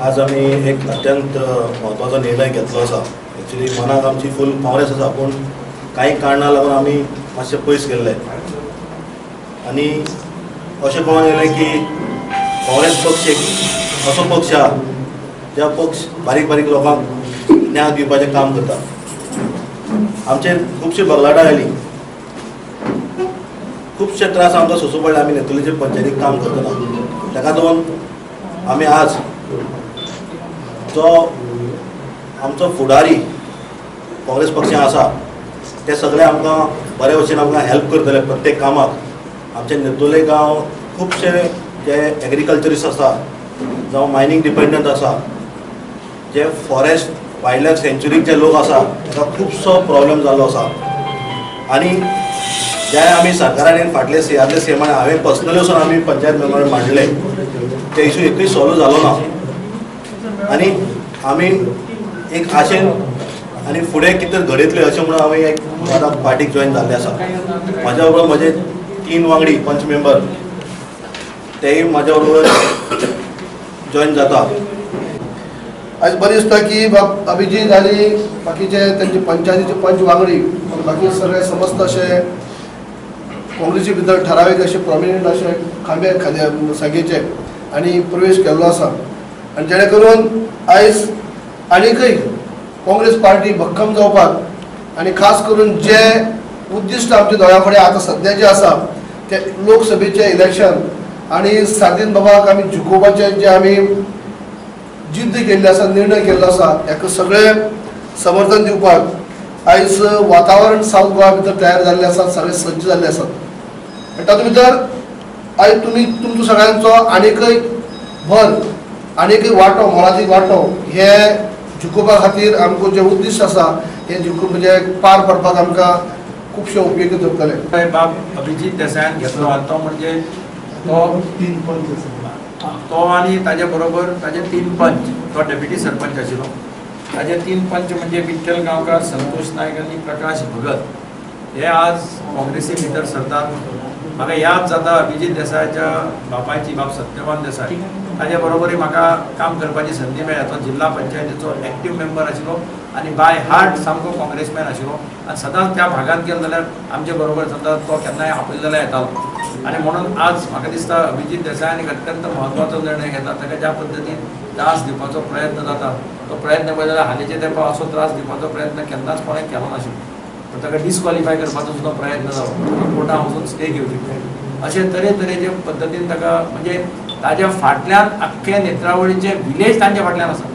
आज आमी एक अत्यंत म्हत्वाचो निर्णय घेतलो आसा. एक्चुली मनाक आमची फूल काँग्रेस आसा, पूण कांय कारणां लागून आमी मातशे पयस गेल्ले आनी अशें पळोवंक गेलें की काँग्रेस पक्ष एक असो पक्ष आसा ज्या पक्ष बारीक बारीक लोकांक न्याय दिवपाचें काम करता. आमचेर खुबशी बगलाटां आयली, खुबशे त्रास आमकां सोंसूं पडले आमी नेतुर्लेचे पंचायतीक काम करतना. ताका लागून आमी आज जो आमचो फुडारी काँग्रेस पक्षान आसा ते सगळे आमकां बरे भशेन आमकां हेल्प करतले प्रत्येक कामाक. आमचे नेतुर्ले गांव खुबशे जे एग्रीकल्चरिस्ट आसा जावं मायनींग डिपेंडंट आसा, जे फॉरेस्ट वायल्ड लायफ सँच्युरीक जे लोक आसा ताका खुबसो प्रॉब्लम जाल्लो आसा. आनी जे आमी सरकारान फाटले आदले सीएमान हांवें पर्सनली वचून आमी पंचायत मेंबरान मांडले ते इशू एकूय सॉल्व जालो ना. आनी आमी एक आशेन आनी फुडें कितें घडयतले अशें म्हणून आमी एक आतां पार्टीक जॉयन जाल्ले आसा. म्हाज्या बरोबर म्हजे 3 वांगडी पंच मेंबर तेय म्हाज्या बरोबर जॉयन जाता. आयज बरें दिसता की बाब अभिजीत आनी बाकीचे तेंचे पंचायतीचे पंच वांगडी बाकी सगळे समस्त अशे काँग्रेसी भितर ठरावीक अशे प्रॉमिनंट अशे खांबे खांदे संख्येचे आनी प्रवेश केल्लो आसा. आनी जेणे करून आयज आनीकय काँग्रेस पार्टी भक्कम जावपाक आनी खास करून जे उद्दिश्ट आमच्या दोळ्या फुडें आतां सद्या जें आसा ते लोकसभेचें इलेक्शन आनी सार्दीन बाबाक आमी जिखोवपाचें जे आमी जिद्द केल्ली आसा, निर्णय केल्लो आसा, हाका सगळें समर्थन दिवपाक आयज वातावरण सावथ गोवा भितर तयार जाल्लें आसा, सगळें सज्ज जाल्लें आसा. आनी तातूंत भितर आयज तुमी तुमचो सगळ्यांचो आनीकय भर आनीकय वांटो मोलादीक वांटो हे जिखोवपा खातीर आमकां जें उद्दिश्ट आसा हें जिखो म्हणजे पार पडपाक आमकां खुबशे उपयोगी थरतले. बाब अभिजीत देसायान घेतलो आनी तो म्हणजे तो 3 पंच तो आनी ताजे बरोबर ताजे 3 पंच, तो डेप्युटी सरपंच आशिल्लो. ताजे 3 पंच म्हणजे विठ्ठल गांवकार, संतोष नायक आनी प्रकाश भगत हे आज काँग्रेसी भितर सरतात. म्हाका याद जाता अभिजीत देसायाच्या बापायची, बाब सत्यवान देसाय, ताजे बरोबरूय म्हाका काम करपाची संदी मेळ्ळी. तो जिल्हा पंचायतीचो एक्टीव मेंबर आशिल्लो आनी बाय हार्ट सामको काँग्रेसमॅन आशिल्लो आनी सदांच त्या भागांत गेलो जाल्यार आमचे बरोबर सदांच तो केन्नाय आपयलो जाल्यार येतालो. आनी म्हणून आज म्हाका दिसता अभिजीत देसायान एक अत्यंत म्हत्वाचो निर्णय घेतला. ताका ज्या पद्दतीन त्रास दिवपाचो प्रयत्न जाता तो प्रयत्न पळयलो जाल्यार हालींचे तेंपार असो त्रास दिवपाचो प्रयत्न केन्नाच कोणें केलो नाशिल्लो. पण ताका डिस्क्वॉलिफाय करपाचो सुद्दां प्रयत्न जालो, ताका कोर्टान वचून स्टे घेवची पडली. अशे तरेतरेचे पद्दतीन ताका म्हणजे ताज्या फाटल्यान आख्खे नेत्रावळीचे विलेज तांच्या फाटल्यान आसा.